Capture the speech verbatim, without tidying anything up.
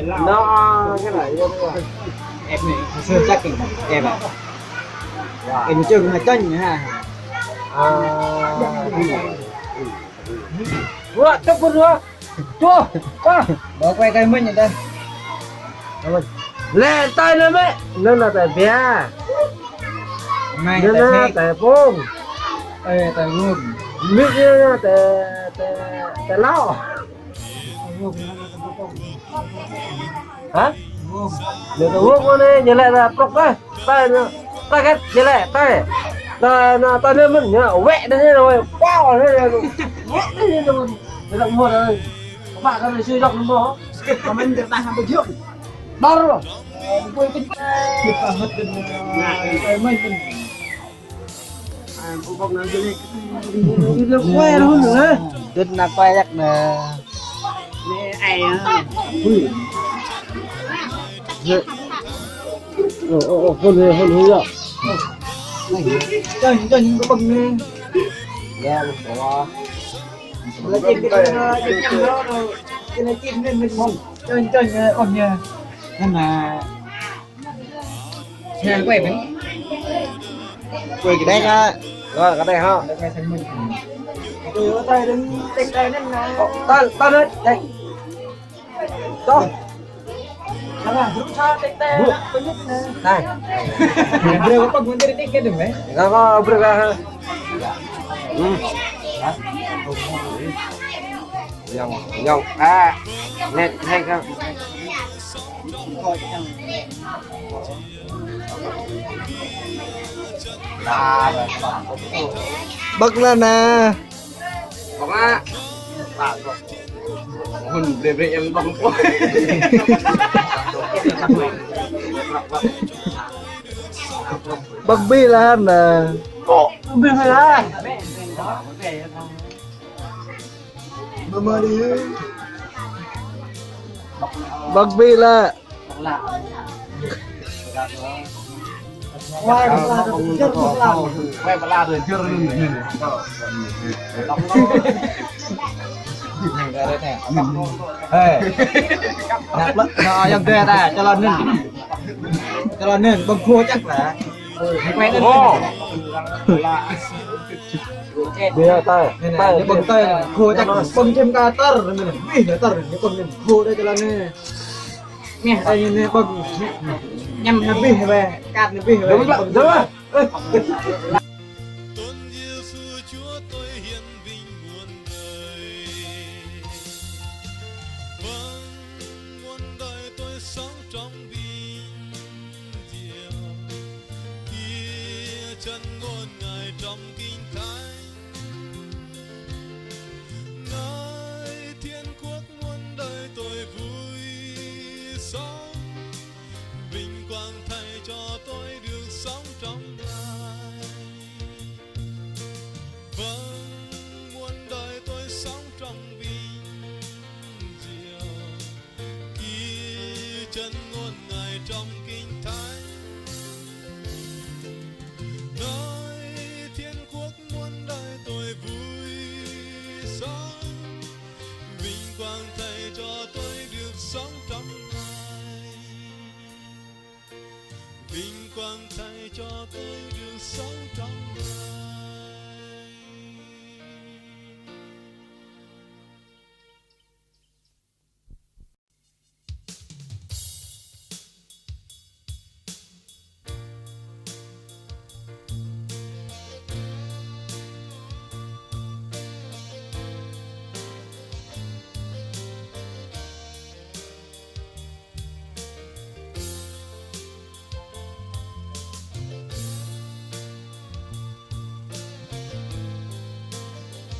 Nó, cái này em này, xưa chắc em à. Em chưa hai chân hả? À. Ua, chụp bơ ua. Chụp. Ua. Bỏ quay tay mình đây. Lĕ tay nó mẹ, nó là tay bia. Mai nó tay là thịt. Tay pông. Ê, tay gum. Mít nó là tay, tay, tay lao. Hả? Ñu tơ wơ̆k mơ̆n anai, ñu lĕ ta prŏk kơ. Ta, ta kĕt, ñu lĕ ta. Ta, na, ta nơ mơ̆n, ñu wĕ ta ñu rồi. Wow, ñu, ñu, wĕ ta ñu rồi. Ñu lĕ mơ̆n rồi. Các bạn, ta sư dọc mơ̆n. Comment ta hăm bơjơ̆ng. Đar rồi. Ôi, kinh. Kita hot dan, eh, main. Đứt nă quay yak nă. Ơ, ơ, ơ, hôn hê, hôn hê yă. Chân, chân, cái bông nè. Là chim cái, cái, cái, cái, cái, chân, chân, ơ, bông nè. Nên là Nè, quay mình. Quay cái đấy hả? Rồi, cái này hả? Quay sang mình. Ừ, tay đừng, tay, tay nên là. Ơ, tay, tay đấy, đây. Đó. Đó là, rút sao, tay, tay, đó, quay nhất nè. Đây. Bro, có bật vấn đề tiết kiệm được đấy. Đó, có, bro, có hả? Ừ. Dòng, dòng. À, nè, nè, không. Bật lên nè. Bật á. Hôn bre bre em bật. Bật bi là hên nè. Bật bi là. Bật bi là. Ê. Nạp lắm. Nó, yang dê ta, cho lon nưng. Cho lon nưng, bơ̆ng khô chắc là. Quay lên. Ồ. Bia ta, nè, nè, ta, ñu bơ̆ng ta, khô chắc, bơ̆ng thêm cả tơr, nè, nè. Ui, tơr, ñu bơ̆ng thêm khô đây cho lon nưng. Nè, đây, nè, bơ̆ng. Nhâm nè, bih, nè, cát nè, bih, nè. Đúng rồi, đúng rồi. Tôn Giêsu Chúa tôi hiển vinh muôn đời. Vâng, muôn đời tôi sống trong vinh diệu. Ghi chân ngôn Ngài trong Kinh Thánh. Nơi thiên quốc muôn đời tôi vui sống. Vinh quang thay cho tôi được sống trong Ngài. Vâng, muôn đời tôi sống trong vinh diệu. Ghi chân ngôn Ngài trong Kinh Thánh. Nơi thiên quốc muôn đời tôi vui sống.